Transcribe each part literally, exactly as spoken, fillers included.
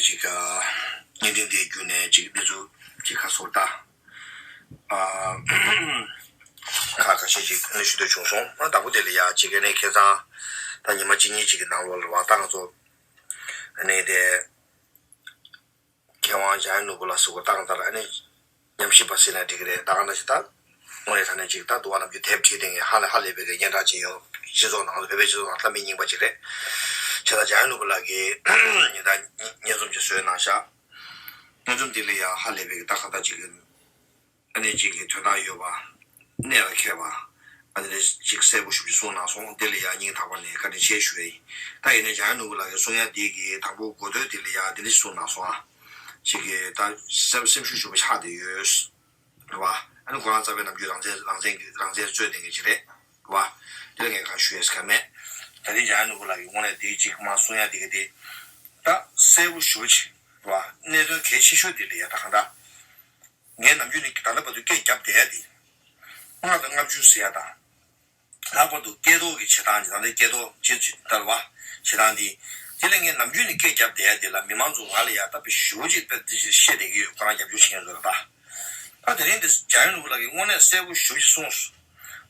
ཅིག་བརྙན་འཕྲིན་དེའི་བརྒྱུད་ནས་ཅིག་གནས་ཚུལ་ཅིག་ཁ་གསོ་ལྟ། ཨ། ཁ་ཁ་ཤས་ཅིག་གནས་ཞུ་འདོད་བྱུང་སོང་། ཨ། དང་པོ་དེ་ལ་ཡ་ཅིག་ག་ནས་ཁ་སང་ད་ཉི་མ་གཅིག་གཉིས་ཅིག་གི་ནང་ལོགས་ལ་བ་ད་ང་ཚོ་ཨ་ནི་དེ་མཁས་དབང་འཇམ་དབྱངས་ནོར་བུ་ལགས་སུ་གོ་ཏག་ཏག་ཨ་ནི་ཉམས་ཞིབ་པ་ཟེར་ན་འགྲིག་གི་རེད། ད་ག་ནང་བཞིན་ད་དངོས་གནས་དྲང་གནས་ཅིག་ད་འདུག་བ། ནམ་རྒྱུན་དེབ་བྲིས་བསྡད་མཁན་ཧ་ལས་ཧ་ལས་པའི་གི་སྙན་གྲགས་ཅིག་ཡོད། སྤྱི་ཚོགས་ནང་ལ་བོད་པའི་སྤྱི་ཚོགས་ནང་ལ་མི་རྙིང་པ་ཅིག་རེད། བྱས་ཙང་འཇམ་དབྱངས་ནོར་བུ་ལགས་ཀྱིས་ཉིན་ལྟར་སྙན་རྩོམ་ཅིག་བཟོས་གནང་ཤག་སྙན་རྩོམ་འདི་ལ་ཡང་ཧ་ལས་པའི་གི་ད་ག་ད་ཅིག་གི་ཨ་ནི་ཅིག་གི་དོན་དག་ཡོད་པ། གནད་ལ་འཁེལ་བ། ཨ་ནི་ཅིག་གསལ་པོ་ཞེ་པོ་ཅིག་གསུངས་གནང་སོང་། དེ་ལ་ཡང་སྙིང་ཐག་པ་ནས་བཀའ་དྲིན་ཆེ་ཞུ་ཡ་ཡིན། ད་ཡིན་ནའི་འཇམ་དབྱངས་ནོར་བུ་ལགས་ཀྱིས་གསུང་ཡ་འདི་གི་དང་པོ་འགོ་སྟོད་དེ་ལ་ཡང་འདི་འདྲ་ཞིག་གསུངས་གནང་སོང་ཨ། ཅིག་གི་ད་སེམས་སེམས་ཤུགས་ཞེ་པོ་ཆག་བསྡད་ཡོད། རེད་བ། ཨ་ནི་ཁོ་རང་རྩ་བའི་ནམ་རྒྱུན་རང་བཙན་རང་བཙན་རང་བཙན་རྩོད་བསྡད་མཁན་ཅིག་རེད། རེད་བ། དེ་ལ་ངས་གང་ཞུ་ཡས་ཁ་མེད། ད་རིང་འཇམ་དབྱངས་ནོར་བུ་ལགས་ཀྱིས་དངོས་གནས་དེ་ཅིག་མ་གསུང་ཡ་དེ་གི་དེ། ད་གསལ་པོ་ཞེ་པོ་ཅིག་རེད་བ། གནད་དོན་གལ་ཆེ་ཤོས་དེ་ལ་ཡ་ད་གང་ལྟར། ངས་ནམ་རྒྱུན་ནས་ད་ལྟ་བར་དུ་སྐད་རྒྱབ་བསྡད་ཡ་དེ། ལྔ་དང་ལྔ་བཅུ་ཟེར་ཡ་དང་། ལྷག་པར་དུ་སྐད་ཐོག་གི་བྱེད་སྟངས་ཀྱི་ད་ལྟ་སྐད་ཐོག་ཅེས་ཅིག་ལྟར་བ། བྱེད་སྟངས་འདི། དེ་ལས་ངས་ནམ་རྒྱུན་ནས་སྐད་རྒྱབ་བསྡད་ཡ་དེ་ལ་མི་མང་ཚོ་ང་ལ་ཡ་ད་དཔེ་ཞེ་པོ་ཅིག་དཔེ་དེ་ཅིག་བཤད་བསྡད་ཀྱི་ཡོད། ཁོ་རང་རྒྱབ་སྐྱོར་བྱེད་མཁན་ཚོ་ལ་ད། ད་དེ་རིང་འདི་འཇམ་དབྱངས་ནོར་བུ་ལགས་ཀྱིས་དངོས་གནས་གསལ་པོ་ཞེ་པོ་ཅིག་གསུངས་སོང་།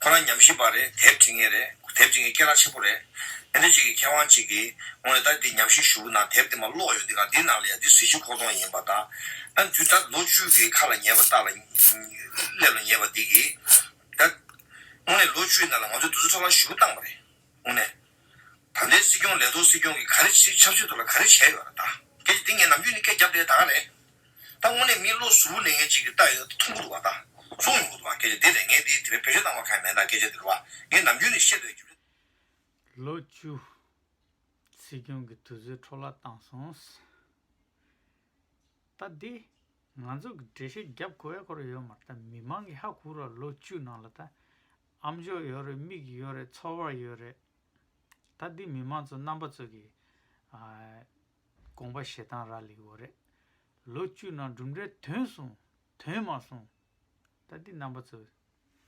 ཁོ་རང་ཉམས་ཞིབ་པ་རེད། དེབ་བྲིས་མཁན་རེད། དེབ་བྲིས་མཁན་སྐད་གྲགས་ཆེན་པོ་རེད། དེ་འདྲ་ཅིག་གི་མཁས་དབང་ཅིག་གིས་དངོས་གནས་ད་འདི་ཉམས་ཞིབ་ཞུ་གི་ན་དེབ་འདི་མ་ཀློག་ཡོང་དུས་ག་འདི་ནང་ལ་ཡ་འདི་གཟི་བརྗིད་ཁོག་སྟོང་ཡིན་པ་དང་། ཨ་འདི་ད་ལོ་བཅུ་གི་ཁ་ལ་ཉེ་བ་རྟ་ལ་སླེབས་ལ་ཉེ་བ་འདི་གིས། ད། དངོས་གནས་ལོ་བཅུའི་ནང་ལ་ང་ཚོས་དུས་ཚོད་འཕྲོ་བརླག་ཞེ་པོ་བཏང་བ་རེད། དངོས་གནས། ད་ལྟའི་སྲིད་སྐྱོང་ལས་ཐོག་སྲིད་སྐྱོང་གིས་ག་རེ་བྱས་ཆབ་སྲིད་ཐོག་ལ་ག་རེ་བྱས་ཡོད་རེད་ད། སྐད་ཆ་འདི་ངས་ནམ་རྒྱུན་ནས་སྐད་རྒྱབ་བསྡད་ད་ག་རེད། ད་དངོས་གནས་མི་བློ་གཟུ་བོ་ལེན་མཁན་ཅིག་གིས་ལྟ་ཡོད་མཐོང་གི་འདུག་བ་ད། གསུང་ཡོང་གི་འདུག་བ། སྐད་ཆ་འདི་རེད། ངས་འདི་དེ་རིང་བེད་སྤྱོད་བཏང་བ་གང་ཡང་མེད་ད། སྐད་ཆ་འདི་རེད་བ། ངས་ནམ་རྒྱུན་ནས་བཤད་སྡོད་རྒྱུ་རེད། ལོ་བཅུ། སྲིད་སྐྱོང་གི་དུས་ཚོད་འཕྲོ་བརླག་བཏང་སོང་། ད་འདི་ང་ཚོ་གི་འགྲེལ་བཤད་རྒྱབ་དགོས་ཡ་ཁོ་རང་ཡོད་མ་རེད། ད་མི་མང་གིས་ཧ་གོ་ར། ལོ་བཅུ་ནང་ལ་ད་ཨམ་ཅོག་ཡོད་རེད། མིག་ཡོད་རེད། ཚོར་བ་ཡོད་རེད། ད་འདི་མི་མང་ཚོ་རྣམ་པ་ཚོ་གི་ཨ་དགོངས་པ་བཞེས་སྟངས་རག་ལས་ཀྱི་ཡོད་རེད། ལོ་བཅུ་ནང་གྲུབ་འབྲས་ཐོན་སོང་། ཐོན་མ་སོང་། ད་འདི་རྣམ་པ་ཚོ་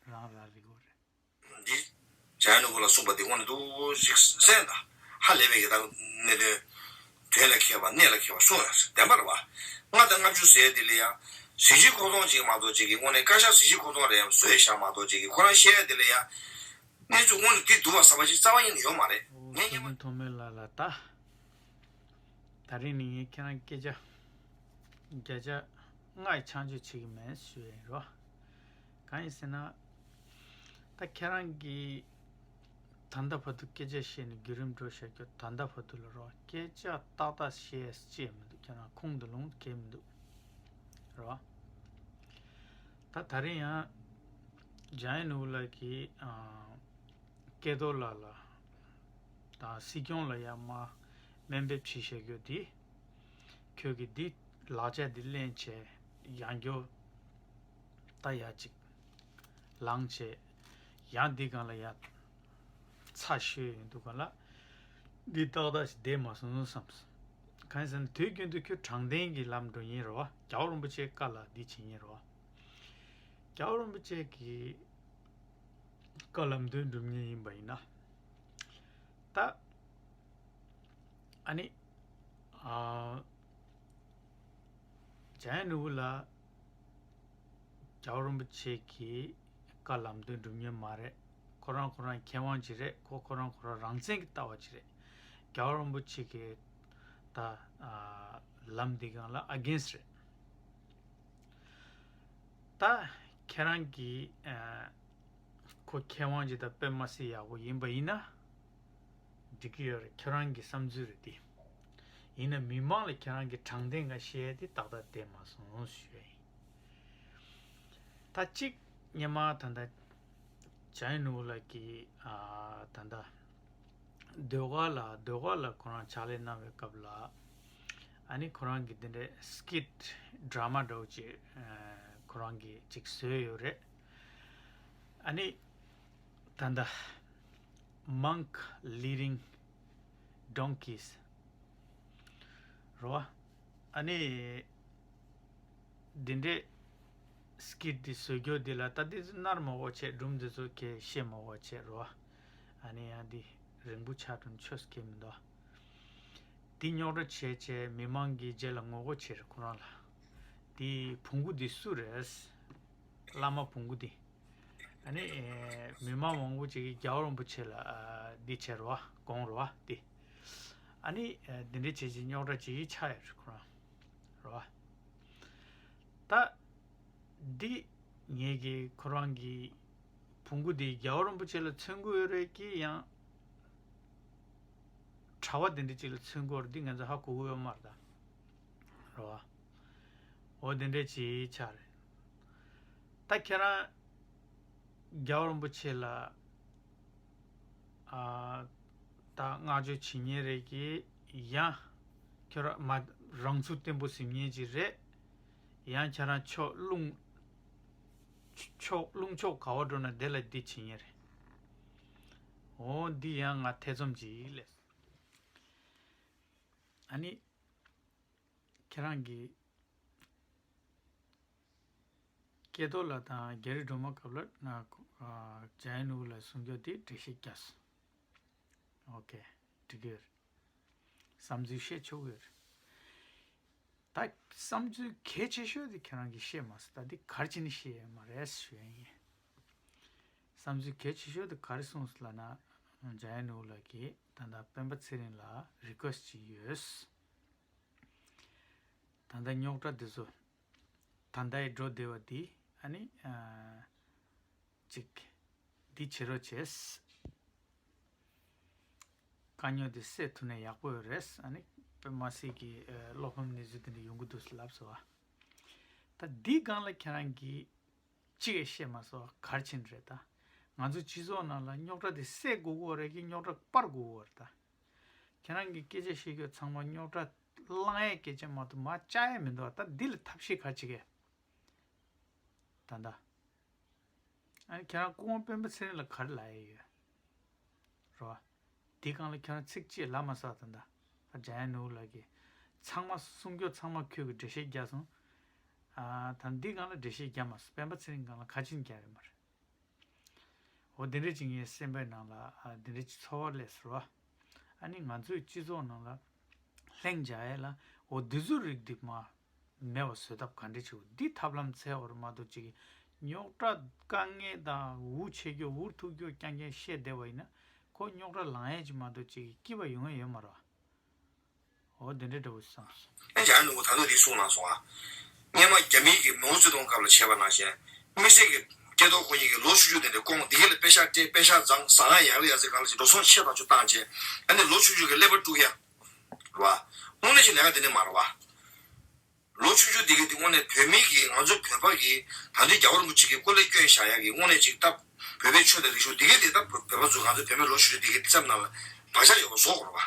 རང་རག་ལས་ཀྱི་ཡོད་རེད། འདི། འཇམ་དབྱངས་ནོར་བུ་ལ་གསུངས་པ་འདི་དངོས་གནས་འདུག་ཅིག་གསན་དང་། ཧ་ལས་པའི་གི་ད་གནད་དོན། དོན་ལ་མཁས་པ་གནད་ལ་མཁས་པ་གསུངས་ཡོད་རེད། བདེན་པ་རེད་བ། ལྔ་དང་ལྔ་བཅུ་ཟེར་ཡ་འདི་ལ་ཡང་། གཟི་བརྗིད་ཁོག་སྟོང་ཅིག་མ་གཏོགས་ཅིག་གི་དངོས་གནས་བཀའ་ཤག་གཟི་བརྗིད་ཁོག་སྟོང་རེད་བཟོས་བཞག་མ་གཏོགས་ཅིག་གི་ཁོ་རང་བཤད་ཡ་འདི་ལ་ཡང་། གནས་ཚུལ་དངོས་གནས་འདི་འདུག་བ་བསམ་པ་ཅིག་རྩ་བ་ཉིད་ནས་ཡོད་མ་རེད། ངས་སྙན་མ། ཐོགས་མེད་ལགས་ལ་ད། ད་རིང་ནི་ངས་ཁྱེད་རང་སྐད་ཆ་བརྒྱ་ཆ་ལྔ་ཡི་ཆང་བཅུད་བྱེད་ཀྱི་མེད་ཞུ་ཡ་ཡིན་རོ། གང་ཡིན་ཟེར་ན། ད་ཁྱེད་རང་གིས་ད་ལྟ་བར་དུ་སྐད་ཆ་བཤད་ནས་བརྒྱུད་རིམ་འགྲོ་བཞག་རྒྱུ་ད་ལྟ་བར་དུ་ལ་རོ། སྐད་ཆ་ཏག་ཏག་བཤད་ཅེས་མི་འདུག་ཁྱེད་རང་ཁུངས་འདི་ལོངས་གལ་མི་འདུག་རོ། ད་ད་རིང་ཡང་འཇམ་དབྱངས་ནོར་བུ་ལགས་ཀྱིས་ཨ། སྐལ་རྡོར་ལགས་ལ་དང་སྲིད་སྐྱོང་ལ་ཡར་མར་སྨན་འབེབས་བྱེད་བཞག་རྒྱུ་འདི། ཁྱོད་ཀྱིས་འདི་ལག་ཆ་འདི་ལེན་བྱས་ཡང་བསྐྱར་ད་ཡར་ཅིག་ལངས་བྱས། ཡང་འདི་སྒང་ལ་ཡར་ཚ་ཤོས་ཡོང་དུས་སྒང་ལ་འདི་ཏག་ཏག་ཞིག་བསྡད་མ་སོང་བསམ། གང་ཡིན་ཟེར་ན་དུས་རྒྱུན་དུ་ཁྱོད་དྲང་བདེན་གྱི་ལམ་འགྲོ་མཁན་རེད་བ། རྒྱལ་བ་རིན་པོ་ཆེའི་བཀའ་ལ་འདི་བྱེད་མཁན་རེད་བ། རྒྱལ་བ་རིན་པོ་ཆེ་གི་བཀའ་ལམ་སྟོན་སྒྲུབ་མཁན་ཡིན་པ་ཡིན་ན། ད་ཨ་ནི་ཨ་འཇམ་དབྱངས་ནོར་བུ་ལགས་རྒྱལ་བ་རིན་པོ་ཆེ་གི་བཀའ་ལམ་སྟོན་སྒྲུབ་མཁན་མ་རེད། ཁོ་རང་ཁོ་རང་མཁས་དབང་ཅིག་རེད། ཁོ་ཁོ་རང་ཁོ་རང་རང་བཙན་གྱི་ལྟ་བ་ཅིག་རེད། རྒྱལ་བ་རིན་པོ་ཆེ་གི་ད་ཨ་ལམ་འདི་སྒང་ལ་ཨ་གེན་སི་རེད། ད་ཁྱེད་རང་གིས་ཨ་ཁོ་མཁས་དབང་ཅིག་དང་དཔེ་མ་སྲིད་ཡག་པོ་ཡིན་པ་ཡིན་ན་འགྲིག་གི་ཡོད་རེད། ཁྱེད་རང་གི་བསམ་ཚུལ་རེད་དེ། ཡིན་ན་མི་མང་ལ་ཁྱེད་རང་གི་དྲང་བདེན་ག་བཤད་ཡ་དེ་ཏག་ཏག་བསྡད་མ་སོང་ཞུ་ཡ་ཡིན། ད་གཅིག་སྔོན་མ་ད་ལྟ་འཇམ་དབྱངས་ནོར་བུ་ལགས་ཀྱིས་ཨ་ད་ལྟ་ཟློས་གར་ལ་ཟློས་གར་ལ་ཁོ་རང་ཕྱག་ལས་གནང་བའི་སྐབས་ལ། ཨ་ནི་ཁོ་རང་གིས་འདི་འདྲའི་སི་ཀིཊ་ཌ་ར་མ་འདྲ་བོ་ཅིག་ཨ་ཁོ་རང་གིས་ཅིག་བཟོས་ཡོད་རེད། ཨ་ནི་ད་ལྟ་མོང་ཀི་ལི་ཌིང་ཌོང་ཀིས་རེད་བ། ཨ་ནི་འདི་འདྲའི་སི་ཀིཊ་འདི་བཟོ་རྒྱུ་འདི་ལ་ད་འདི་ཚོ་ནར་མ་གོ་བྱས། སྒྲུང་འདི་ཚོ་ཁྱེད་བཤད་མ་གོ་བྱས་རེད་བ། ཨ་ནི་ཡང་འདི་རིང་པོ་ཆགས་འགྲོ་ཆོས་སྐད་མི་འདུག་འདི་རྙོག་དྲ་བྱས་བྱས་མི་མང་གི་རྗེས་ལ་ངོ་རྒོལ་བྱས་རེད་ཁོ་རང་ལ། འདི་བོང་གུ་འདི་སུ་རེད། བླ་མ་བོང་གུ་འདི། ཨ་ནི་ཨེ་མི་མང་མང་པོ་ཅིག་གིས་རྒྱལ་བ་རིན་པོ་ཆེ་ལ་ཨ་འདི་བྱས་རེད་བ་དགོངས་རེད་བ་འདི། ཨ་ནི་ཨེ་འདི་འདྲ་བྱས་བྱས་རྙོག་དྲ་ཅིག་ཆགས་ཡོད་རེད་ཁོ་རང་རེད་བ། ད་འདི་ངེད་ཀྱི་ཁོ་རང་གི་བོང་གུ་འདི་རྒྱལ་བ་རིན་པོ་ཆེ་ལ་མཚོན་གྱི་ཡོད་རེད་ཀྱི་ཡང་གྲྭ་པ་འདི་འདྲ་ཅིག་ལ་མཚོན་གྱི་ཡོད་རེད། འདི་ང་ཚོ་ཧ་གོ་གི་ཡོད་མ་རེད་ད། རེད་བ། འོ་འདི་འདྲ་ཅིག་ཆགས་རེད། ད་ཁྱེད་རང་རྒྱལ་བ་རིན་པོ་ཆེ་ལ་ཨ་ད་བསྔགས་བརྗོད་བྱེད་མཁན་རེད་ཀྱི་ཡང་ཁྱོད་རང་མ་རང་ཚུགས་བརྟན་པོ་ཟིན་མཁན་ཅིག་རེད། ཡང་ཁྱེད་རང་ཕྱོགས་རླུང་ཕྱོགས་རླུང་ཕྱོགས་ག་བ་འགྲོ་ན་དེ་ལ་འདི་བྱེད་མཁན་རེད། འོ་འདི་ཡང་ང་ཐེ་ཚོམ་ཅིག་སླེབས། ཨ་ནི་ཁྱེད་རང་གི་ཀྱེ་ཏོ་ལ་དང་རྒྱ་རི་སྒྲོལ་མ་སྐབས་ལ་ན་ཨ་འཇམ་དབྱངས་ནོར་བུ་ལ་གསུང་རྒྱུ་དེ་འགྲེལ་བཤད་རྒྱག་སོང་། ཨོ་ཀེ། འགྲིག་གི་ཡོད་རེད། བསམ་ཚུལ་བཤད་ཆོག་གི་ཡོད་རེད། ད་བསམ་ཚུལ་གལ་ཆེ་ཤོས་དེ་ཁྱེད་རང་གིས་བཤད་མ་སོང་། ད་འདི་ག་རེ་བྱས་ནས་བཤད་ཡོད་མ་རེད་ཞུ་ཡ་ཡིན། བསམ་ཚུལ་གལ་ཆེ་ཤོས་དེ་ག་རེ་གསུངས་སོང་ལབ་ན། འཇམ་དབྱངས་ནོར་བུ་ལགས་ཀྱིས་ད་ལྟ་སྤེན་པ་ཚེ་རིང་ལ་རི་ཀུ་ཨེ་སི་ཅིག་ཡོད། ད་ལྟ་རྙོག་དྲ་འདི་ཚོ་ད་ལྟ་ཡི་འགྲོ་བསྡད་པ་འདི་ཨ་ནི་ཨ་ཅིག་འདི་བྱེད་རོགས་བྱས། དཀའ་རྙོག་འདི་སེལ་ཐུབ་ན་ཡག་པོ་ཡོད་རེད། ཨ་ནི་དཔེ་མ་སྲིད་ཀྱི་ཨ་བློ་ཕམ་གནས་ཚུལ་འདི་འདྲ་ཡོང་གི་འདུག་ལབ་སོང་བ། ད་འདི་སྒང་ལ་ཁྱེད་རང་གིས་གཅིག་བཤད་མ་སོང་། ག་རེ་བྱས་ནས་རེད་ད། ང་ཚོ་སྤྱི་ཚོགས་ནང་ལ་རྙོག་དྲ་དེ་སེལ་དགོས་ཀྱི་ཡོད་རེད་ཀྱི་རྙོག་དྲ་སྤར་དགོས་ཀྱི་ཡོད་རེད་ད། ཁྱེད་རང་གིས་སྐད་ཆ་བཤད་རྒྱུ་ཚང་མ་རྙོག་དྲ་བསླང་ཡས་སྐད་ཆ་མ་གཏོགས་མར་བཅག་ཡས་མི་འདུག་ད་འདི་ལ་ཐབས་ཤེས་ག་རེ་བྱེད་ཀྱི། ད་ད། ཨ་ནི་ཁྱེད་རང་སྐུ་ངོ་སྤེན་པ་ཚེ་རིང་ལ་ག་རེ་ལབ་ཡས་ཡོད། རོ། འདི་སྒང་ལ་ཁྱེད་རང་ཚིག་གཅིག་ལབ་མ་སོང་ད་ད། ཨ་འཇམ་དབྱངས་ནོར་བུ་ལགས་ཀྱིས་ཚང་མ་གསུང་རྒྱུ་ཚང་མ་ཁྱོད་ཀྱིས་འགྲེལ་བཤད་རྒྱག་སོང་། ཨ་ད་འདི་སྒང་ལ་འགྲེལ་བཤད་རྒྱག་མ་སོང་། སྤེན་པ་ཚེ་རིང་སྒང་ལ་ག་ཅིན་རྒྱག་ཡོད་མ་རེད། འོ་དེ་འདྲ་ཅིག་ངའི་སེམས་པའི་ནང་ལ་ཨ་དེ་འདྲ་ཅིག་ཚོར་བ་སླེབས་སོང་རོ། ཨ་ནི་ང་ཚོའི་སྤྱི་ཚོགས་ནང་ལ་ལྷིང་འཇགས་ཡས་ལ་འོ་དེ་ཚོའི་རིགས་འདི་མ་མེད་པ་བཟོ་ཐབས་ག་འདྲ་བྱེད་དགོས། འདི་ཐབས་ལམ་འཚོལ་བ་རེད་མ་གཏོགས་ཅིག་རྙོག་དྲ་དཀའ་ངལ་དང་འུ་ཆེ་རྒྱུ་འུ་ཐུག་རྒྱུ་རྐྱང་རྐྱང་བཤད་བསྡད་པ་ཡིན་ན་ཁོ་རྙོག་དྲ་ལངས་ཡས་ཅིག་མ་གཏོགས་ཅིག་སྐྱིད་པ་ཡོང་ཡས་ཡོད་མ་རེད། འོ་དེ་འདྲའི་འདྲ་བོ་བསམ་སོང་། ཨེ་འཇམ་དབྱངས་ནོར་བུ་ད་དུང་འདི་གསུངས་གནང་སོང་ཨ། སྔོན་མ་རྒྱ་མིའི་གི་མའོ་ཙེ་ཏུང་སྐབས་ལ་བྱས་པ་ནང་བཞིན། དམིགས་བསལ་གྱི་ཀྱེ་ཏོ་ཁོ་གཉིས་ཀྱིས་ལོ་བཅུ་བཅུ་དེ་འདྲའི་སྐོང་འདི་ག་ལ་པེ་ཤག་སྤྲད། པེ་ཤག་བརྫངས། ཟ་ཁང་ཡག་ལ་ཡག་ཟིག་གང་ལ་ཞིག་འགྲོ་སོང་ཆེ་ཐག་ཆོད་བཏང་བྱས། ཨ་ནི་ལོ་བཅུ་བཅུ་གི་ཀླད་པ་དཀྲུག་ཡ། རེད་བ། དངོས་གནས་ཀྱི་ལས་ཀ་དེ་འདྲ་མ་རེད་བ། ལོ་བཅུ་བཅུ་འདི་ག་འདི་དངོས་གནས་བོད་མི་གི་ང་ཚོ་བོད་པ་གི་ད་ལྟའི་རྒྱལ་བ་རིན་པོ་ཆེ་གི་སྐུ་ལས་བསྐྱོན་བཞག་ཡ་གི་དངོས་གནས་ཅིག་ད་བོད་པའི་ཆོས་དང་རིག་གཞུང་འདི་ག་འདི་ད་བོད་པ་ཚོ་ང་ཚོ་བོད་མི་ལོ་བཅུ་བཅུ་འདི་ག་འདི་སེམས་ནང་ལ་བག་ཆགས་ཡོད་པ་བཟོ་དགོས་རེད་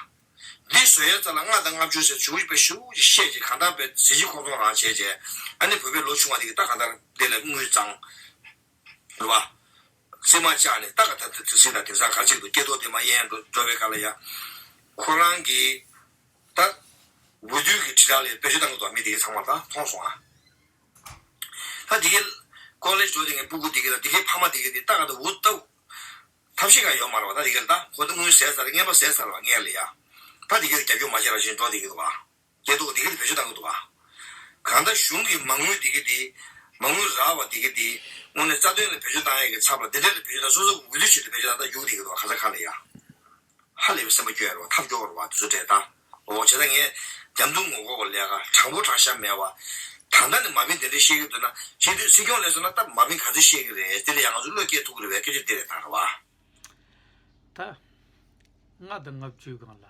བ། འདི་བཟོ་ཡ་རྩ་ལ་ལྔ་དང་ལྔ་བཅུ་ཟེར་བཅུ་པའི་ཤུགས་ཀྱིས་བཤད་ཅིག་གང་ལྟར་པའི་གཟི་བརྗིད་ཁོང་ཚོ་རང་བྱས་རྗེས་ཨ་ནི་བོད་པའི་ལོ་ཆུང་བ་འདི་ག་ད་གང་ལྟར་འདི་ལ་དངུལ་བརྫངས། རེད་བ། རྩིས་མ་བཅག་ནས་ད་ག་ད་ད་ད་སྲིད་ད་དེང་སང་ག་ཅིག་འདུག་ཀྱེ་ཏོ་དེ་མ་གཡས་འགྲོ་འགྲོ་བའི་སྐབས་ལ་ཡ། ཁོ་རང་གིས་ད་འོས་བསྡུ་གི་དྲིལ་བསྒྲགས་ལ་བེད་སྤྱོད་བཏང་གི་འདུག་མི་དེ་གས་ཚང་མ་ད་མཐོང་སོང་ཨ། ད་དེ་གས་ཀོ་ལེཇ་འགྲོ་དེ་ངའི་སྤུ་གུ་དེ་གས་ད་དེ་གས་ཕ་མ་དེ་གས་དེ་ད་ག་ད་འུ་ད་ཐབས་ཤེས་གང་ཡོད་མ་རེད་བ། ད་དེ་གས་ད་ཁོ་ད་དངུལ་ཟས་ཚར་རེད། རྔན་པ་ཟས་ཚར་བ་ངས་ལ་ཡ། ད་དེ་གས་རྒྱབ་སྐྱོར་མ་བྱས་ར་བཞིན་འགྲོ་དེ་གས་འདུག་བ། ཀྱེ་ཏོ་དེ་ག་དེ་བེད་སྤྱོད་བཏང་གི་འདུག་ག་གང་ལྟར་གཞུང་གི་མ་དངུལ་དེ་ག་དེ་མ་དངུལ་རག་པ་དེ་ག་དེ་དངོས་གནས་རྩ་དོན་ལ་བེད་སྤྱོད་བཏང་ཡས་ཀྱི་ཚབ་ལ་དེ་འདྲ་ལ་བེད་སྤྱོད་བཏང་། སོ་སོ་འོས་བསྡུ་ཆེད་དུ་བེད་སྤྱོད་བཏང་། ད་རྒྱུག་དེ་ག་འདུག་ག་ག་ས་ག་ལ་ཡ། ཧ་ལས་པའི་སེམས་པ་སྐྱོ་ཡ་རེད་བ། ཐབས་སྐྱོ་བ་རེད་བ། དེ་ཚོ་འདྲས་ད། འོ་བྱས་ཙང་ངས་རྒྱབ་མདུན་ངོ་རྒོལ་བ་ལས་ཀ་དྲང་པོ་དྲང་བཞག་མེད་བ། ད་ལྟ་ནས་མ་དཔེ་དེ་འདྲས་བཤད་ཀྱི་འདུག་ན་བྱེད་དུས་སྲིད་སྐྱོང་ལས་སོང་ན་ད་མ་དཔེ་ག་ཚོད་བཤད་ཀྱི་རེད། དེ་ལ་ཡང་ང་ཚོ་བློ་སྐྱེད་ཐུབ་ཀྱི་རེད་བས། སྐད་ཆ་འདི་རེད་ད་རེད་བ། ད། ལྔ་དང་ལྔ་བཅུའི་སྒང་ལ།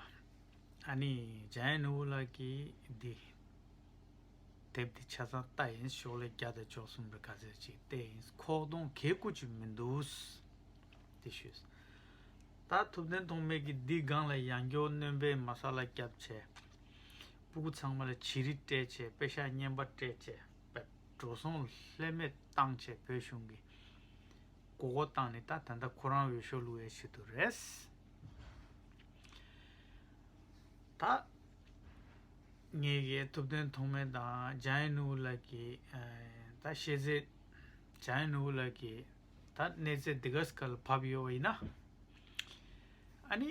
ཨ་ནི་འཇམ་དབྱངས་ནོར་བུ་ལགས་ཀྱིས་འདི། དེབ་འདི་ཆ་ཚང་ལྟ་ཡིན། ཞོགས་ལས་བརྒྱ་དང་བཅུ་གསུམ་རེ་ག་ཚོད་ཅིག་བལྟས་ཡིན། ཁོག་སྟོང་གས་ཀུ་ཅིག་མི་འདུག་དེ་ཞུས། ད་ཐུབ་བསྟན་ཐོགས་མེད་ཀྱིས་འདི་སྒང་ལ་ཡང་བསྐྱར་སྣོན་པའི་མ་ས་ལ་བརྒྱབ་བྱས། སྤུ་གུ་ཚང་མ་ལ་བྱི་རིལ་སྤྲད་བྱས། པེ་ཤག་རྔན་པ་སྤྲད་བྱས། འགྲོ་སོང་ལྷད་མེད་བཏང་བྱས་བོད་གཞུང་གིས་མགོ་སྐོར་བཏང་ནས་ད་ད་ལྟ་ཁོ་རང་འོས་ཤོག་བླུག་ཡས་ཆེད་དུ་རེད། ད་ངེད་ཀྱི་ཐུབ་བསྟན་ཐོགས་མེད་དང་འཇམ་དབྱངས་ནོར་བུ་ལགས་ཀྱི་ད་ཤེས་ཚད། འཇམ་དབྱངས་ནོར་བུ་ལགས་ཀྱི་ད་གནས་ཚད་འདི་ག་སྐབས་ལ་བབས་ཡོད་པ་ཡིན་ན། ཨ་ནི་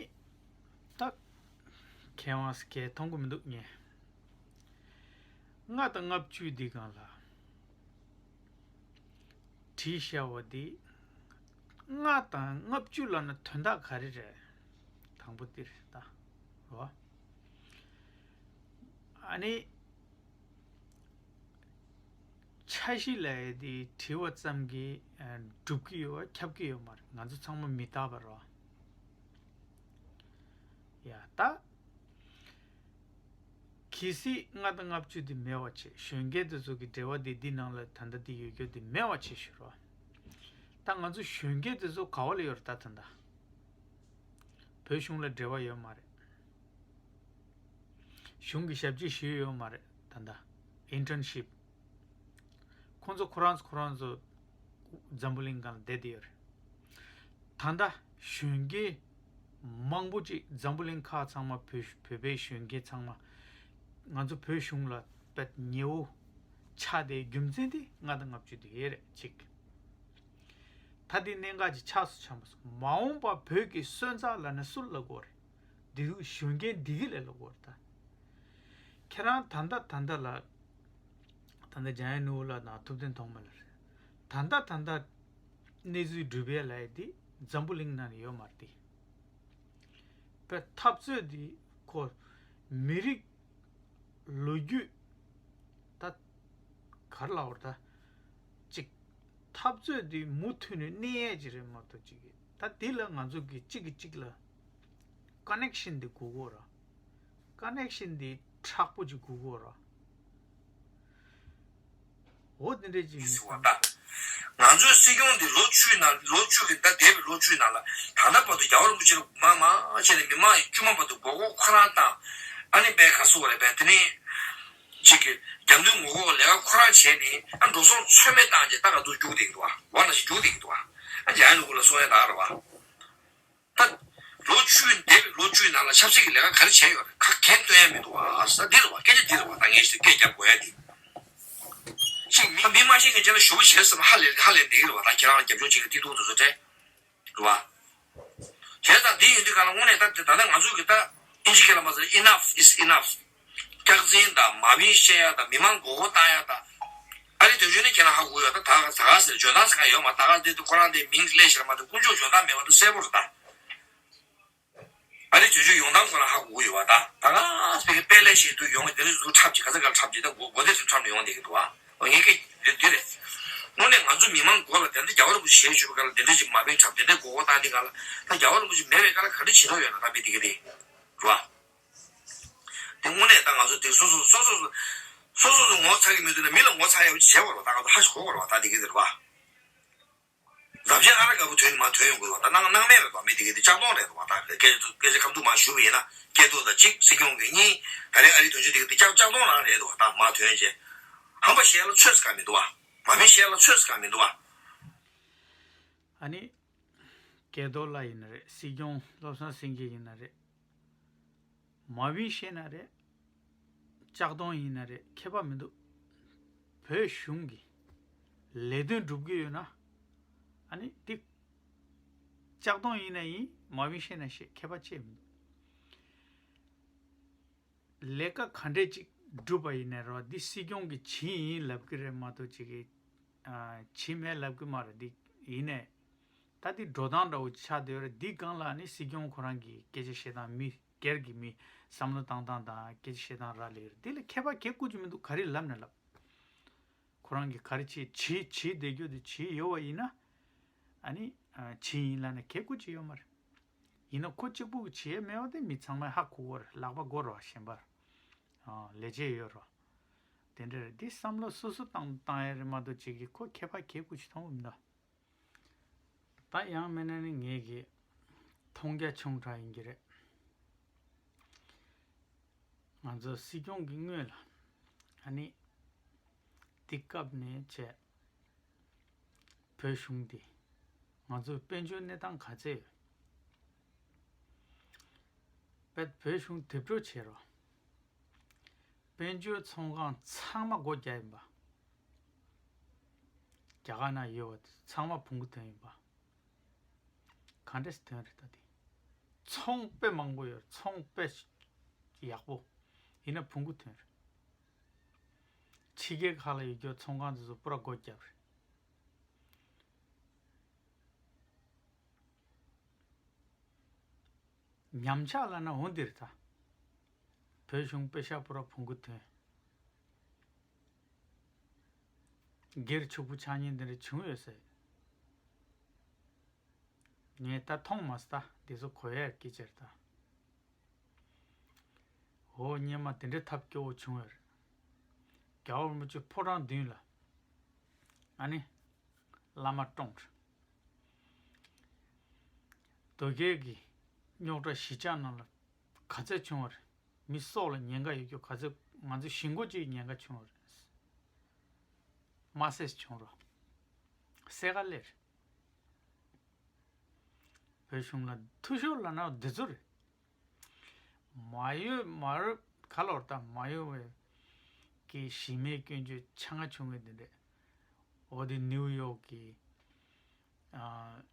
ད་ མཁས་དབང་སྐད་མཐོང་གི་མི་འདུག་ངས། ལྔ་དང་ལྔ་བཅུ་འདི་སྒང་ལ་བྲིས་བཞག་པ་འདི། ལྔ་དང་ལྔ་བཅུ་ལབ་ན་དོན་དག་ག་རེ་རེད། དང་པོ་འདི་རེད་ད། རོ། ཨ་ནི། འཆར་གཞི་ལབ་ཡས་དེ་བྲིས་པ་ཙམ་གྱིས་ཨ་འགྲུབ་ཀྱི་ཡོད་པ་ཁྱབ་ཀྱི་ཡོད་མ་རེད། ང་ཚོ་ཚང་མ་མི་རྟག་པ་རེད། ཡ་ད། གལ་སྲིད་ལྔ་དང་ལྔ་བཅུ་དེ་མེད་པ་བྱས། གཞོན་སྐྱེས་དེ་ཚོ་གི་འབྲེལ་བ་དེ་འདི་ནང་ལ་ད་ལྟ་དེ་ཡོད་རྒྱུ་དེ་མེད་པ་བྱས་ཞུ་རོགས། ད་ང་ཚོ་གཞོན་སྐྱེས་དེ་ཚོ་ག་བ་ལ་ཡོད་རེད་ད་ད་ལྟ། བོད་གཞུང་ལ་འབྲེལ་བ་ཡོད་མ་རེད། གཞུང་གི་ཞབས་ཕྱི་ཞུས་ཡོད་མ་རེད་ད་ལྟ། ཨིན་ཊརན་ཤིབ། ཁོང་ཚོ་ཁོ་རང་ཚོ་ཁོ་རང་ཚོ་འཛམ་བུ་གླིང་སྒང་ལ་བསྡད་དེ་ཡོད་རེད། ད་ལྟ་གཞོན་སྐྱེས་མང་པོ་ཅིག་འཛམ་བུ་གླིང་ཁག་ཚང་མ་བོད་བོད་པའི་གཞོན་སྐྱེས་ཚང་མ་ང་ཚོ་བོད་གཞུང་ལ་དཔེ་ཉེ་བོ་ཆགས་དེའི་རྒྱུ་མཚན་དེ་ལྔ་དང་ལྔ་བཅུ་དེ་རེད་གཅིག་ད་དེ་གནད་འགག་ཅིག་ཆགས་སུ་ཆགས་མ་སོང་། མ་འོངས་པ་བོད་ཀྱི་སོན་རྩ་ལབ་ན་སུ་ལ་གོ་རེད། འདི་གཞོན་སྐྱེས་འདི་གི་ལས་ལ་གོ་རེད་ད། ཁྱེད་རང་ད་ལྟ་ད་ལྟ་ལ། ད་ལྟ་འཇམ་དབྱངས་ནོར་བུ་ལགས་དང་ཐུབ་བསྟན་ཐོགས་མེད་ལགས་རེད། ད་ལྟ་ད་ལྟ་གནས་ཚུལ་འགྲུལ་པའི་ལས་དེ་འཛམ་བུ་གླིང་ནང་ནས་ཡོད་མ་རེད་དེ། པའི་འཐབ་རྩོད་དེ་ཁོ་མི་རིགས་ལོ་རྒྱུས་ད་ག་རེ་ལབ་དགོས་རེད་ད། ཅིག་འཐབ་རྩོད་དེ་མུ་མཐུད་ནས་གནས་ཡས་ཅིག་རེད་མ་གཏོགས་ཅིག་གི་ད་དེ་ལ་ང་ཚོ་གི་གཅིག་གིས་གཅིག་ལ་ཀོ་ནེག་ཤན་དེ་དགོས་ཀྱི་ཡོད་རེད། ཀོ་ནེག་ཤན་དེ་མཁྲེགས་པོ་ཅིག་དགོས་ཀྱི་ཡོད་རེད། འོ་དེ་འདྲས་ཅིག་ཡིན་ཟེར་བ་ད། ང་ཚོའི་སྲིད་སྐྱོང་འདི་ལོ་བཅུའི་ནང་ལོ་བཅུ་གི་ད་འདས་པའི་ལོ་བཅུའི་ནང་ལ་ད་ལྟ་བར་དུ་རྒྱལ་བ་རིན་པོ་ཆེ་ལ་མ་མ་བྱས་ནས་མི་མང་དཀྱུས་མ་བར་དུ་མགོ་སྐོར་ཁོ་རང་བཏང་། ཨ་ནི་པའི་ག་སུ་བ་རེད་པའི་དེ་ནས་ཅིག་གི་རྒྱབ་མདུན་ངོ་ལྐོག་ལས་ཀ་ཁོ་རང་བྱས་ནས་ཨ་འགྲོ་སོང་ཚོད་མེད་བཏང་རྗེས་ད་ག་ཚོད་རྒྱུག་བསྡད་ཀྱི་འདུག་བ། འོ་ན་ཞིག་རྒྱུག་བསྡད་ཀྱི་འདུག་བ། ཨ་འཇམ་དབྱངས་ནོར་བུ་ལ་གསུང་ཡ་ད་རེད་བ། ད། ལོ་བཅུ་འདས་པའི་ལོ་བཅུའི་ནང་ལ་ཆབ་སྲིད་ཀྱི་ལས་ཀ་ག་རེ་བྱས་ཡོད་རེད། ཁ་གན་སྟོན་ཡ་མི་འདུག་ཨ་ས་འདི་རེད་བ། སྐད་ཆ་འདི་རེད་བ། ད་ངས་ཞིག་སྐད་རྒྱབ་དགོས་ཡ་འདི། ཅིག་མི་མི་མ་ཤེས་མཁན་ཅན་ལ་ཞུ་བ་བྱས་ཟེར་ན་ཧ་ལས་ཧ་ལས་འདི་རེད་བ། ད་ཁྱེད་རང་རྒྱབ་ལྗོངས་ཅིག་གི་ཏི་ཏུ་དུ་ཚོ་དྲན་རེད་བ། བྱས་ཙང་འདི་ཡིན་དུས་ག་ལ་དངོས་གནས་ད་ད་ལྟ་ང་ཚོ་གི་ད་ཨིན་ཇི་སྐད་ལ་མ་ཟེར། Enough is enough། སྐྱག་རྫུན་དང་མ་བིན་བཤད་ཡ་དང་མི་མང་མགོ་སྐོར་བཏང་ཡ་དང་། ཨ་རི་དོན་གཅོད་ནི་ཁྱེད་རང་ཧ་གོ་ཡོད་ད། ད་ག་ཟེར་འཇོན་ཐང་ཟེར་མཁན་ཡོད་མ། ད་ག་འདི་དུ་ཁོ་རང་དེ་མིང་སླེབས་ཤེས་ར་མ་དེ་དཀོན་མཆོག་འཇོན་ཐང་མེད་པ་དུ་གསལ་པོ་རེད་ད། ཨ་རི་དོན་གཅོད་ཡོང་སྟངས་ཁོ་རང་ཧ་གོ་ཡོད་བ་ད། ད་ག་ཟེར་གི་དཔེ་ལས་ཤེས་དུ་ཡོང་གི་དེ་རིང་གཟུགས་འཁྲབ་ཅིག་ག་ཚ་ག་འཁྲབ་ཅིག་ད་མགོ་མགོ་དེ་ཚོ་འཁྲབ་ནས་ཡོང་བསྡད་ཀྱི་འདུག་བ། འོ་ངས་ཀྱི་འདི་རེད། དངོས་གནས་ང་ཚོ་མི་མང་མགོ་ལ་དེ་འདྲ་རྒྱལ་བ་རིན་པོ་ཆེ་ཞེས་ཞུ་བ་ག་ལ་དེ་འདྲ་ཅིག་མ་བིན་འཁྲབ་དེ་འདྲ་མགོ་སྐོར་བཏང་དེ་ག་ལ་ད་རྒྱལ་བ་རིན་པོ་ཆེ་མེད་པའི་ག་ལ་ག་འདྲ་བྱེད་ཐུབ་ཡོད་ན་ད་མི་དེ་ག་དེ་རེད་བ། དེ་དངོས་གནས་ད་ང་ཚོ་དེ་སོ་སོ་སོ་སོ་སོ་སོ་སོ་སོ་ངོ་ཚ་གི་མི་འདུག་ན་མི་ལ་ངོ་ཚ་ཡག་པོ་བྱེད་དགོས་རེད་བ། ད་ང་ཚོ་ཧ་ཞིག་གོ་དགོས་རེད་བ། ད་དེ་གི་དེ་རེད་བ། རབ་ཅན་ཨ་ར་དཀར་པོ་ཐོན་ནི་མ་ཐོན་ཡོང་གི་རེད་བ། ད་སྣང་སྣང་མེད་རེད་བ། མི་དེ་གི་དེ་ལྕགས་གདོང་རེད་བ། ད་སྐད་ཆ་སྐད་ཆ་ཁ་མཐུན་མ་ཞུ་བ་ཡིན་ན་སྐད་ཐོག་ད་གཅིག་སྲིད་སྐྱོང་གི་གཉིས་ད་རེས་ཨ་རི་དོན་གཅོད་དེ་གི་དེ་ལྕགས་ལྕགས་གདོང་རང་རེད་བ། ད་མ་ཐོན་རྗེས་ཧམ་པ་བཤད་ལ་ཚོད་ཟ་ག་མི་འདུག་བ། མ་མི་བཤད་ལ་ཚོད་ཟ་ག་མི་འདུག་བ། ཨ་ནི། སྐལ་རྡོར་ལགས་ཡིན་ན་རེད། སྲིད་སྐྱོང་བློ་བཟང་སེང་གེ་ཡིན་ན་རེད། མ་བིན་བཤད་ན་རེད། ལྕགས་གདོང་ཡིན་ན་རེད། ཁྱད་པར་མི་འདུག་བོད་གཞུང་གི་ལས་དོན་སྒྲུབ་ཀྱི་ཡོད་ན། ཨ་ནི་འདི་ལྕགས་གདོང་ཡིན་ན་ཡིན། མ་བིན་བཤད་ན་བཤད། ཁྱད་པར་ཅི་ཡང་མི་འདུག་ལས་ཀ་ག་འདྲས་ཅིག་བསྒྲུབས་པ་ཡིན་ནའི་རོ། འདི་སྲིད་སྐྱོང་གིས་བྱས་ཡིན་ལབ་ཀྱི་རེད་མ་གཏོགས་ཅིག་གིས་ཨ་བྱས་མེད་ལབ་ཀྱི་མ་རེད། འདི་ཡིན་ནའི་ད་འདི་འགྲོ་སྟངས་འདྲ་བོ་ཆགས་བསྡད་ཡོད་རེད། འདི་སྒང་ལ་ནི་སྲིད་སྐྱོང་ཁོ་རང་གིས་སྐད་ཆ་བཤད་སྟངས། མི་སྒེར་གྱི་མི་བསམ་བློ་བཏང་སྟངས་དང་སྐད་ཆ་བཤད་སྟངས་རག་ལས་ཀྱི་རེད། འདི་ལ་ཁྱད་པར་ག་གེ་ཅིག་མི་འདུག་ག་རེ་ལབ་ན་ལབ། ཁོ་རང་གིས་ག་རེ་བྱས་བྱས་བྱས་བསྡད་རྒྱུ་དེ་བྱས་ཡོད་པ་ཡིན་ན། ཨ་ནི་ཨ་བྱས་ཡིན་ལབ་ན་ག་གེ་ཅིག་ཡོད་མ་རེད། ཡིན་ན་ཁོ་གཅིག་པུ་གིས་བྱས་མེད་པ་དེ་མི་ཚང་མས་ཧ་གོ་གི་རེད། ལག་པ་སྒུར་རོགས། གཞན་པར་ཨ་ལས་བྱེད་ཡོད་རོགས། དེ་འདྲ་རེད། འདི་བསམ་བློ་སོ་སོ་བཏང་བཏང་ཡ་རེད་མ་གཏོགས་ཅིག་གིས་ཁོ་ཁྱད་པར་ག་གེ་ཅིག་མཐོང་གི་མི་འདུག་ད་ཡང་མིན་ན་ནི་ངེད་ཀྱི་མཐོང་རྒྱ་ཆུང་དྲགས་ཡིན་གྱི་རེད། ང་ཚོ་སྲིད་སྐྱོང་གི་སྔོན་ལ་ཨ་ནི་དེ་སྐབས་ནས་བྱས་བོད་གཞུང་འདི་ང་ཚོའི་དཔལ་འབྱོར་གནས་སྟངས་ག་ཚད་ཡོད། དཔེ་བོད་གཞུང་དེབ་སྒྲོག་བྱེད་རོགས། དཔལ་འབྱོར་ཚོང་ཁང་ཚང་མ་སྒོ་བརྒྱབ་ཡིན་པ། རྒྱ་གར་ན་ཡོད་པ་ཚང་མ་བོང་གུ་ཐོན་ཡིན་པ། ག་འདྲས་ཐོན་རེད་ད་དེ། ཚོང་དཔེ་མང་པོ་ཡོད། ཚོང་དཔེ་ ཡག་པོ། ཡིན་ན་བོང་གུ་ཐོན་རེད། ཕྱི་རྒྱལ་ཁག་ལ་ཡོད་རྒྱུ་ཚོང་ཁང་དེ་ཚོ་པུ་ར་སྒོ་བརྒྱབ་རེད། ཉམས་ཆག་ལབ་ན་འོ་འདིར་ད། བོད་གཞུང་པེ་ཤ་པུ་ར་བོང་གུ་ཐོན། སྒེར་ཕྱུག་པོ་ཆགས་ཉེན་འདི་འདྲ་བྱུང་ཡོད་ཟེར། ངས་ད་མཐོང་མ་སོང་ད་འདི་ཚོ་གོ་ཡ་སྐད་ཆ་རེད་ད། འོ་སྔོན་མ་དེ་འདྲའི་ཐབས་སྐྱོ་བོ་བྱུང་ཡོད་རེད། རྒྱལ་བ་རིན་པོ་ཆེ་ཕོ་བྲང་མདུན་ལ། ཨ་ནི། བླ་མ་བཀྲོངས་རེད། དོལ་རྒྱལ་གྱི་རྙོག་དྲ་གཞིས་ཆགས་ནང་ལ་ག་ཚད་བྱུང་བ་རེད། མི་སྲོག་ལ་ཉེན་ཁ་ཡོད་རྒྱུ་ག་ཚད། ང་ཚོ་ཞི་མགོ་ཅིག་ཉེན་ཁ་བྱུང་བ་རེད། མ་ཟད་བྱུང་རོགས། སེ་ག་ལེར། བོད་གཞུང་ལ་ཐུ་ཤོར་ལབ་ན་འདི་ཚོ་རེད། མ་ཡོད་མ་རེད་ག་ལོར་ད་མ་ཡོང་བའི་གི་གཞི་མེད་སྐྱོན་བརྗོད་ཆ་ང་བྱུང་བའི་འདི་འདྲས། འོ་དེ་ནིའུ་ཡོག་གི་ཨ།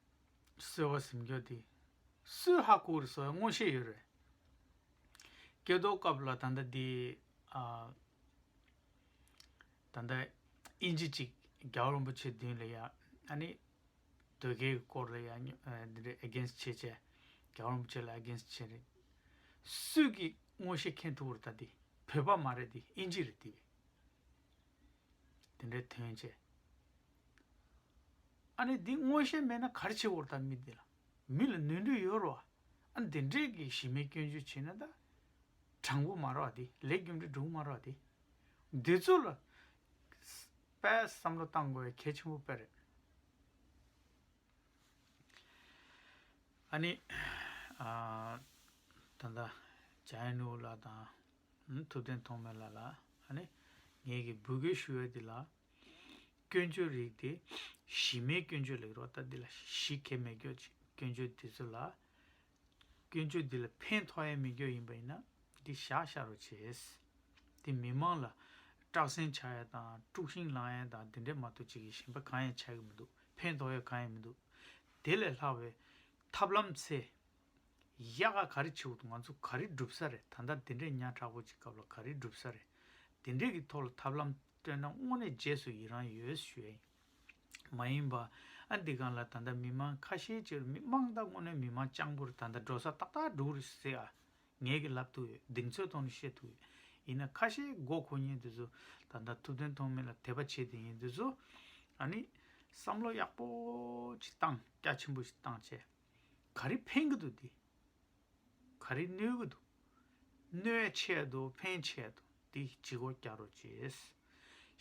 གསོལ་བ་གཟིམ་སྐྱོར་དེ་སུས་ཧ་གོ་རེད་ཟེར་བའི་མངོན་ཤེས་ཡོད་རེད། སྐྱོ་ལྡོག་སྐབས་ལ་ད་ལྟ་དེ་ཨ། ད་ལྟ་ཨིན་ཇི་གཅིག་རྒྱལ་བ་རིན་པོ་ཆེ་མདུན་ལ་ཡ་ཨ་ནི་དོལ་རྒྱལ་གྱི་སྐོར་ལ་ཡ་འདི་འདྲའི་ཨེ་གེན་སི་བྱེད་བྱས་རྒྱལ་བ་རིན་པོ་ཆེ་ལ་ཨེ་གེན་སི་བྱེད་རེད། སུས་ཀྱི་མངོན་ཤེས་མཁྱེན་ཐུབ་རེད་ད་དེ། བོད་པ་མ་རེད་དེ་ཨིན་ཇི་རེད་དེ། དེ་འདྲའི་དོན་བྱས། ཨ་ནི་འདི་མངོན་ཤེས་མེད་ན་ག་རེ་བྱེད་དགོས་རེད་ད་མི་འདི་ལ། མི་ལ་ནོར་འཁྲུལ་ཡོད་རེད་བ། ཨ་འདི་འདྲས་ཀྱི་གཞི་མེད་སྐྱོན་བརྗོད་བྱས་ན་ད། དྲང་པོ་མ་རེད་བ་དེ། ལས་རྒྱུ་འབྲས་འགྲིག་མ་རེད་བ་དེ། འདི་ཚོ་ལ། དཔེ་བསམ་བློ་བཏང་དགོས་པའི་གལ་ཆེན་པོ་དཔེ་རེད། ཨ་ནི། ཨ། ད་ལྟ་ཇ་ཡ་ནུ་ལགས་དང་། ཐུབ་བསྟན་ཐོགས་མེད་ལགས་ལ། ཨ་ནི། ངེད་ཀྱི་འབོད་སྐུལ་ཞུ་ཡ་འདི་ལ། སྐྱོན་བརྗོད་རིགས་དེ་གཞི་མེད་སྐྱོན་བརྗོད་ལབ་ཀྱི་རེད་བ། ད་འདི་ལ་གཞི་གང་ཡང་མེད་རྒྱུ་ཅིག་སྐྱོན་བརྗོད་འདི་ཚོ་ལ། སྐྱོན་བརྗོད་འདི་ལ་ཕན་ཐོགས་ཡ་མེད་རྒྱུ་ཡིན་པ་ཡིན་ན་འདི་བཞག་བཞག་རོགས་བྱེད། འདི་མི་མང་ལ་སྐྲག་སེམས་ཆགས་ཡ་དང་དཀྲུག་ཤིང་ལངས་ཡ་དང་འདི་འདྲས་མ་གཏོགས་ཅིག་གི་གཞན་པ་གང་ཡང་ཆགས་ཀྱི་མི་འདུག་ཕན་ཐོགས་ཡ་གང་ཡང་མི་འདུག་དེ་ལས་ལྷག་པའི་ཐབས་ལམ་འཚོལ། ཡག་ག་ག་རེ་བྱེད་དགོས་འདུག་ང་ཚོ་ག་རེ་སྒྲུབ་ས་རེད། ད་ལྟ་འདི་འདྲའི་ཉག་ཕྲ་པོ་ཅིག་སྐབས་ལ་ག་རེ་སྒྲུབ་ས་རེད། འདི་འདྲའི་གི་ཐོག་ལ་ཐབས་ལམ་བཏོན་ན་དངོས་གནས་རྗེས་སུ་ཡི་རང་ཡོད་ཞུ་ཡ་ཡིན། མ་ཡིན་པ་ཨ་འདི་གང་ལ་ད་ལྟ་མི་མང་ཁ་ཤས་ཅིག་མི་མང་ད་དངོས་གནས་མི་མང་སྤྱང་པོ་རེད། ད་ལྟ་འགྲོ་ས་ཏག་ཏག་འགྲོ་གི་རེད་ཟེར་ཨ། ངས་གི་ལབ་ཐུབ་ཡོད། གདེང་ཚོད་ཐོག་ནས་བཤད་ཐུབ་ཡོད། ཡིན་ན་ཁ་ཤས་མགོ་འཁོར་མཁན་དེ་ཚོ་ད་ལྟ་ཐུབ་བསྟན་ཐོགས་མེད་ལ་དད་པ་བྱེད་དེ་ཡིན་དེ་ཚོ་ཨ་ནི་བསམ་བློ་ཡག་པོ་ཅིག་བཏང་། རྒྱ་ཆེན་པོ་ཞིག་བཏང་བྱས། ག་རེ་ཕན་གི་འདུག་དེ། ག་རེ་གནོད་གི་འདུག་གནོད་ཆེ་འདུག་ཕན་ཆེ་འདུག་དེ་ལྗིད་ཁོག་རྒྱག་རོགས་བྱེད།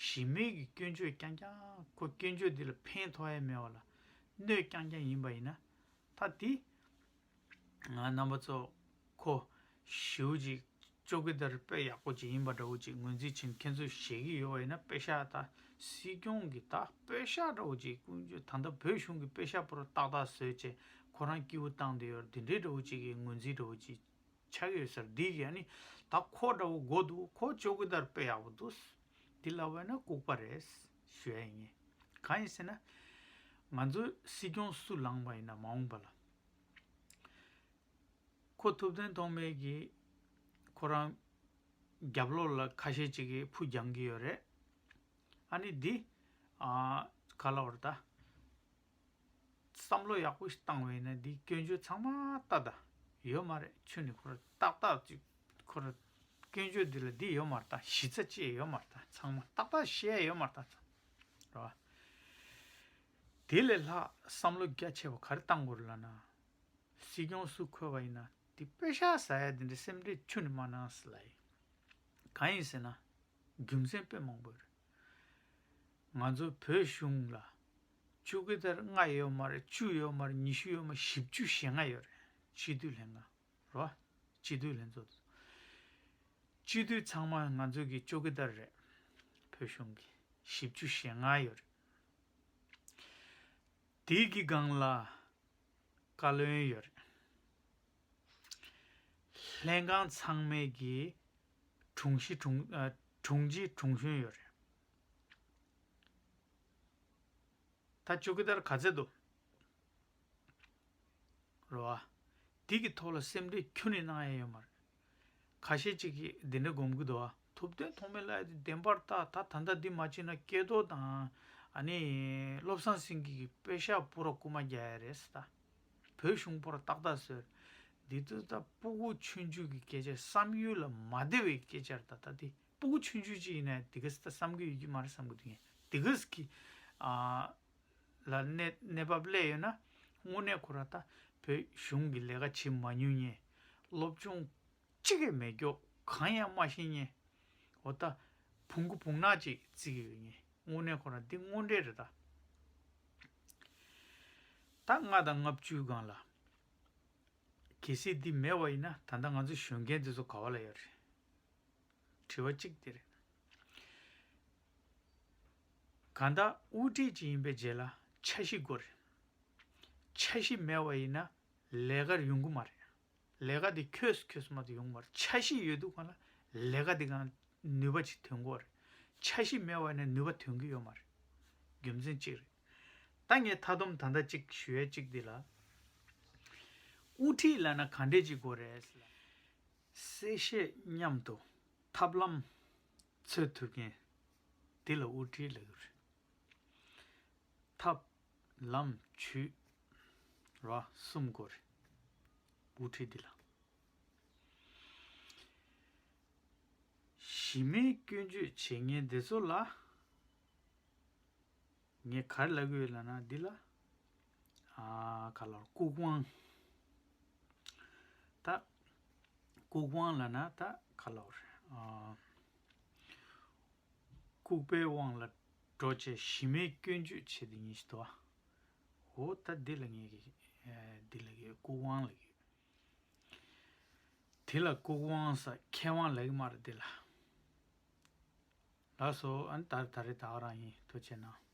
གཞི་མེད་ཀྱི་སྐྱོན་བརྗོད་རྐྱང་རྐྱང་། ཁོ་སྐྱོན་བརྗོད་འདི་ལ་ཕན་ཐོགས་ཡ་མེད་པ་ལ་གནོད་རྐྱང་རྐྱང་ཡིན་པ་ཡིན་ན། ད་དེ་ང་རྣམ་པ་ཚོ་ཁོ་ཞེ་པོ་ཅིག་ཅོ་ཀི་དར་དཔེ་ཡག་པོ་ཅིག་ཡིན་པ་འདྲ་བོ་ཅིག་ངོས་འཛིན་བྱེད་མཁན་ཚོས་བཤད་ཀྱི་ཡོད་པ་ཡིན་ན། པེ་ཤག་ད་སྲིད་སྐྱོང་གི་ད་པེ་ཤག་འདྲ་བོ་ཅིག་ཀུན་སྤྱོད་ད་ལྟ་བོད་གཞུང་གི་པེ་ཤག་པོ་ར་ཏག་ཏག་བཟོས་བྱས་ཁོ་རང་སྐྱིད་པོ་བཏང་བསྡད་ཡོད་རེད། འདི་འདྲའི་འདྲ་བོ་ཅིག་གི་ངོས་འཛིན་འདྲ་བོ་ཅིག་ཆགས་ཀྱི་ཡོད་ས་རེད། འདི་གི་ཨ་ནི་ད་ཁོ་འདྲ་བོ་དགོས་འདུག་ཁོ་ཅོ་ཀི་དར་དཔེ་ཡག་པོ་འདུག་འདི་ལབ་པ་ཡིན་ན་ལྐུགས་པ་རེད་ཞུ་ཡ་ཡིན། གང་ཡིན་ཟེར་ན། ང་ཚོ་སྲིད་སྐྱོང་སུ་ལངས་པ་ཡིན་ན་མ་འོངས་པ་ལ། ཁོ་ཐུབ་བསྟན་ཐོགས་མེད་ཀྱིས་ཁོ་རང་རྒྱབ་ལོགས་ལ་ཁ་ཤས་ཅིག་གིས་ཕུ་རྒྱག་གི་ཡོད་རེད། ཨ་ནི་འདི་ཨ་ག་ལབ་རེད་ད། བསམ་བློ་ཡག་པོ་ཞིག་བཏང་བས་ན་འདི་སྐྱོན་བརྗོད་ཚང་མ་ཏག་ཏག་ཡོད་མ་རེད། ཆུ་ནི་ཁོ་ར་ཏག་ཏག་ཅིག་ཁོ་ར་སྐྱོན་བརྗོད་འདི་ལ་འདི་ཡོད་མ་རེད་ད། གཞི་རྩ་ཅི་ཡང་ཡོད་མ་རེད་ད། ཚང་མ་ཏག་ཏག་བཤད་ཡ་ཡོད་མ་རེད་ད། རེད་བ། དེ་ལས་ལྷག་བསམ་བློ་རྒྱ་ཆེ་བ་ག་རེ་བཏང་དགོས་རེད་ལབ་ན། སྲིད་སྐྱོང་སུ་འཁོད་པ་ཡིན་ན་དེ་པེ་ཤག་ཟ་ཡ་དེ་འདྲ་སེམས་ཁྲལ་ཁྱོན་ནས་མ་གནང་ཟེར་ལབ་ཡིན། གང་ཡིན་ཟེར་ན། རྒྱུ་མཚན་དཔེ་མང་པོ་ཡོད་རེད། ང་ཚོ་བོད་གཞུང་ལ་ཅོ་ཀི་དར་ལྔ་ཡོད་མ་རེད། བཅུ་ཡོད་མ་རེད། ཉི་ཤུ་ཡོད་མ་རེད། བཞི་བཅུ་ཞེ་ལྔ་ཡོད་རེད། སྤྱི་འཐུས་ལྷན་ཁང་རེད་བ། སྤྱི་འཐུས་ལྷན་ཚོགས། སྤྱི་འཐུས་ཚང་མ་ང་ཚོ་གི་ཅོ་ཀི་དར་རེད། བོད་གཞུང་གི་བཞི་བཅུ་ཞེ་ལྔ་ཡོད་རེད། དེ་གི་སྒང་ལ་བཀའ་བློན་ཡོད་རེད། ལྷན་ཁང་ཚང་མའི་གི་དྲུང་གཞི་དྲུང་ཨ་དྲུང་ཆེ་དྲུང་གཞོན་ཡོད་རེད། ད་ཅོ་ཀི་དར་ག་ཚད་འདུག་རེད་བ། དེ་གི་ཐོག་ལ་སེམས་ཁྲལ་ཁྱོན་ནས་གནང་ཡ་ཡོད་མ་རེད། ཁ་ཤས་ཅིག་གིས་འདི་འདྲ་སྒོམ་གི་འདུག་བ། ཐུབ་བསྟན་ཐོགས་མེད་ལགས་ཀྱིས་བདེན་པར་ད་ད་ད་ལྟ་འདི་མ་བྱས་ན་སྐལ་རྡོར་དང་ཨ་ནི་བློ་བཟང་སེང་གེ་གི་པེ་ཤག་པུ་ར་རྐུ་མ་རྒྱག་ཡ་རེད་ཟེར། ད་བོད་གཞུང་པུ་ར་ཏག་ཏག་བཟོས། འདི་དུས་ད་སྤུ་གུ་ཆུང་ཆུང་གི་སྐད་ཆ་བསམ་ཡུལ་ལ་མ་བདེ་བའི་སྐད་ཆ་རེད། ད་ད་འདི་སྤུ་གུ་ཆུང་ཆུང་ཅིག་ཡིན་ན་འདི་ག་ས་ད་བསམ་གི་ཡོད་ཀྱི་མ་རེད་བསམ་གི་འདུག་ངས། འདི་ག་ས་གི་ཨ་ལ་གནས་གནས་བབ་སླེབས་ཡོད་ན་དངོས་གནས་ཁོ་ར་ད་བོད་གཞུང་གི་ལས་ཀ་བྱེད་མ་མྱོང་མཁན། སློབ་སྦྱོང་གཅིག་གིས་མེད་མཁན། གང་ཡང་མ་ཤེས་མཁན། འོ་ད་བོང་གུ་བོང་ནག་ཅིག་བརྩི་གི་ཡོད་མཁན། དངོས་གནས་ཁོ་ར་འདི་དངོས་འབྲེལ་རེད་ད། ད་ལྔ་དང་ལྔ་བཅུ་སྒང་ལ། གལ་སྲིད་འདི་མེད་པ་ཡིན་ན་ད་ལྟ་ང་ཚོ་གཞོན་སྐྱེས་འདི་ཚོ་ག་བ་ལ་ཡོད་རེད། དྲི་བ་གཅིག་དེ་རེད། གང་ལྟར་དབུ་ཁྲིད་ཅིག་ཡིན་པའི་རྗེས་ལ་འཆར་གཞི་དགོས་རེད། འཆར་གཞི་མེད་པ་ཡིན་ན་ལས་ཀར་ཡོང་གི་མ་རེད། ལས་ཀ་དེ་ཁྱོས་ཁྱོས་མ་གཏོགས་ཡོང་གི་མ་རེད། འཆར་གཞི་ཡོད་དུས་གང་ལ་ལས་ཀ་དེ་གང་ནུས་པ་ཅིག་ཐོན་གྱི་ཡོད་རེད། འཆར་གཞི་མེད་པ་ཡིན་ན་ནུས་པ་ཐོན་གྱི་ཡོད་མ་རེད། རྒྱུ་མཚན་གཅིག་རེད། ད་ངས་མཐའ་སྡོམ་ད་ལྟ་གཅིག་ཞུ་ཡས་གཅིག་འདི་ལ། དབུ་ཁྲིད་ལབ་ན་ག་འདྲས་ཅིག་དགོས་རེད་ཟེར་ལ། གསལ་བཤད་མཉམ་དུ་ཐབས་ལམ་འཚོལ་ཐུབ་མཁན་དེ་ལ་དབུ་ཁྲིད་ལབ་ཀྱི་རེད། ཐབས་ལམ་ཇུས་ར་གསུམ་དགོས་རེད། དབུ་ཁྲིད་འདི་ལ། གཞི་མེད་སྐྱོན་བརྗོད་བྱེད་མཁན་དེ་ཚོ་ལ། ངས་ག་རེ་ལབ་ཀྱི་ཡོད་ལབ་ན་འདི་ལ། ཨ་ག་ལབ་ལྐུགས་དབང་། ད་ལྐུགས་དབང་ལབ་ན་ད་ག་ལབ་རེད། ཨ་ལྐུགས་པའི་དབང་ལ་འགྲོ་བྱས་གཞི་མེད་སྐྱོན་བརྗོད་བྱེད་དེ་ཉིན་ཞིག་འདུག་ཨ། འོ་ད་འདི་ལ་ངས་ཀྱི་འདི་ལ་ཀྱི་ལྐུགས་དབང་ལ་ཀྱི། དེ་ལ་ལྐུགས་དབང་ས་མཁས་དབང་ལ་ཀྱི་མ་རེད་འདི་ལ། ལགས་སོ། ཨ་ནི་ད་ད་རེས་ད་ག་རང་ཡིན། ཐུགས་རྗེ་གནང་།